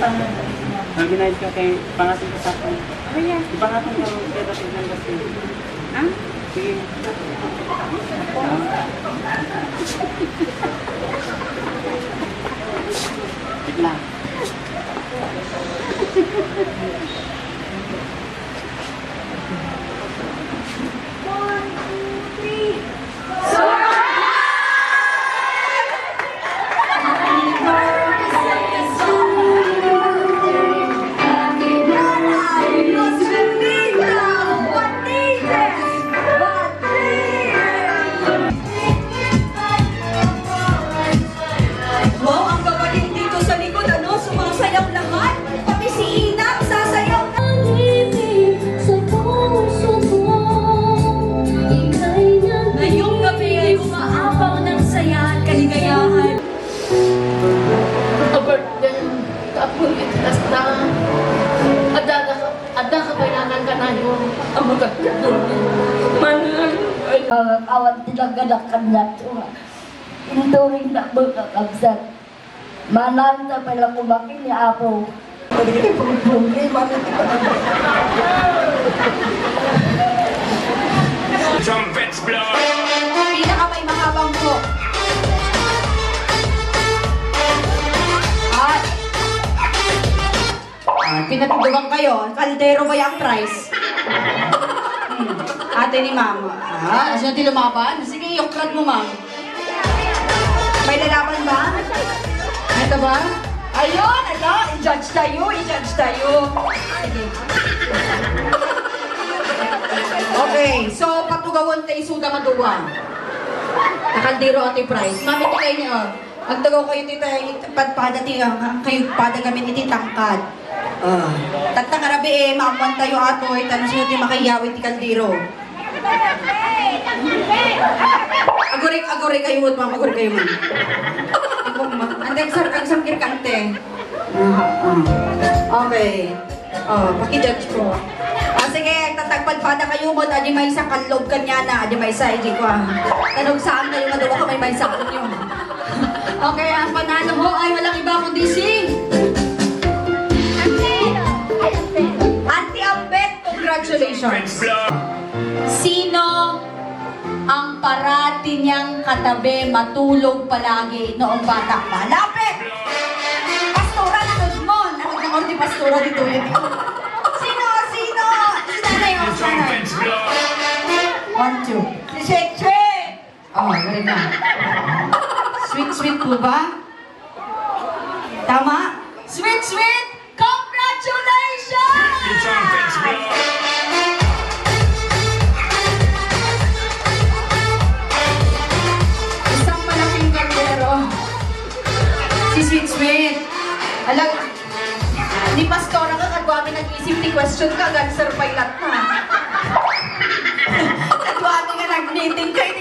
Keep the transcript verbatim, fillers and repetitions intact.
Ang ginayad ka kay pangasin ka sa akin. Ayan. Ipangasin ka kay David ng Bastille. Ha? Sige. Wait lang. One, two, three. Wow, ang gagaling dito sa likod, ano? Sumasayaw lahat. Pati si Inang sasayaw na. Sa puso ko, ika'y nandito. Ngayong gabi ay umaabang ng saya at kaligayahan. A birthday, tapos itas na. Adda ka, adda ka kailangan kanayon. Ang magkakadun. Manang. Awan tinanggalak kanya. Inturing na mga kabsat. Manang ta pala kumakin ni Apo. Pwede kita pagpungli, mami, di pa nag- Trumpets blow! Pila ka may mahabang buhok? Ay. Ah, pinatudugan kayo. Kaldero ba yung price? Hmm. Ate ni Mama. Ah, sino ti lumaban? Sige, iyokrad mo, ma'am. May lalaban ba? Ito ba? Ayun, ito. I-judge tayo, i-judge tayo. Sige. Okay, so patugawon tayo isuda nga duwa. Kaldero ati price. Mami, ti kayo niya, oh. Agtagaw kayo ti tay padpada ti, ah, kayo pada gamin iti tangkad. Ah. Tatta nga rabii, maammoan tayo atoy, ta no sino ti makayawid ti kaldero. Agurik, agurik kayo, ma'am, agurik kayo, ma'am. Agurik, ma'am. Ante, agsar-, agsarkir ka, ante. Ah, ah. Okay. Oh, paki-judge ko. Ah, sige, tatagpadpada kayo mo, adi maysa kallog kanyana, adi maysa, iji ko, ah. Tanog saan kayo, maduwa ka, may maysa kanyo. Okay, ang panalo ho ay walang iba kundi si Auntie Ambet. Congratulations. Sino ang parati niyang katabi, matulog palagi noong bata pa? Lapit! Pastora, nanood mo. Nanood na ko ni Pastora dito, eh. Sino? Sino? Si nanay, oh, si nanay. One, two. Si Shek Shek! Oh, very good. Sweet, sweet po ba? Tama? Sweet, sweet! Congratulations! Isang malaking kaldero. Si Sweet Sweet. Alag, ni Pastora ka, kadwa mi nag-isip ti question ka, answer pa ilat na. Kadwa mi nga nag-meeting kay